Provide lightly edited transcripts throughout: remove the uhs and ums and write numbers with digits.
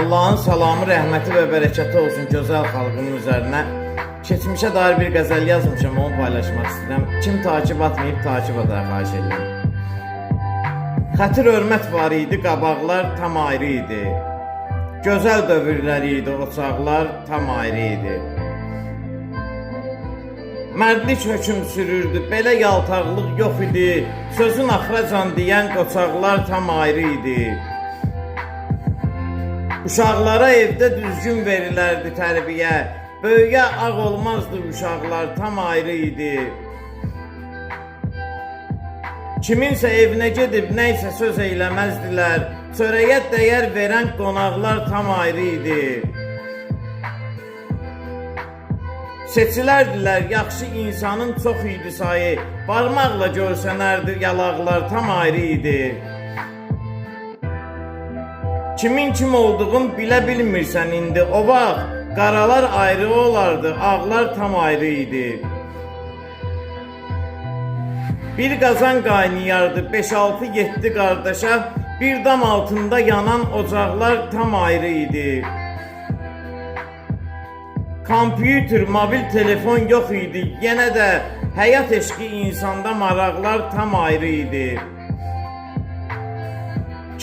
Allahın salamı, rəhməti və bərəkəti olsun gözəl xalqımın üzərinə. Keçmişə dair bir qəzəl yazmışam, onu paylaşmaq istəyirəm. Kim takip atmayıb, takip edər, xahiş edirəm. Xətir hörmət var idi, qabaqlar tam ayrı idi. Gözəl dövrlər idi, o çağlar tam ayrı idi. Mərdlik hökm sürürdü, belə yaltaqlıq yox idi. Sözün axıracan deyən qoçaqlar tam ayrı idi. Uşaqlara evdə düzgün verilərdi tərbiyə. Böyüyə ağ olmazdı uşaqlar, tam ayrı idi. Kiminsə evinə gedib nə isə söz eyləməzdilər. Çörəyə dəyər verən qonaqlar tam ayrı idi. Seçilərdilər, yaxşı insanın çox idi sayı. Barmaqla görsənərdi yalaqlar, tam ayrı idi. Kimin kim olduğunu bilə bilmirsən indi. O vaxt qaralar ayrı olardı, ağlar tam ayrı idi. Bir qazan qaynayardı 5 6 7 qardaşa, bir dam altında yanan ocaqlar tam ayrı idi. Kompüter, mobil telefon yox idi. Yenə də həyat eşqi insanda maraqlar tam ayrı idi.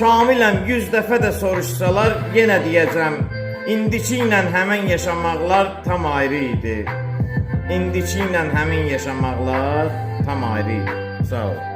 Kamiləm, 100 dəfə də soruşsalar yenə deyəcəm. İndiki ilə həmin yaşamaqlar tam ayrı idi. İndiki ilə həmin yaşamaqlar tam ayrı idi. Sağ ol.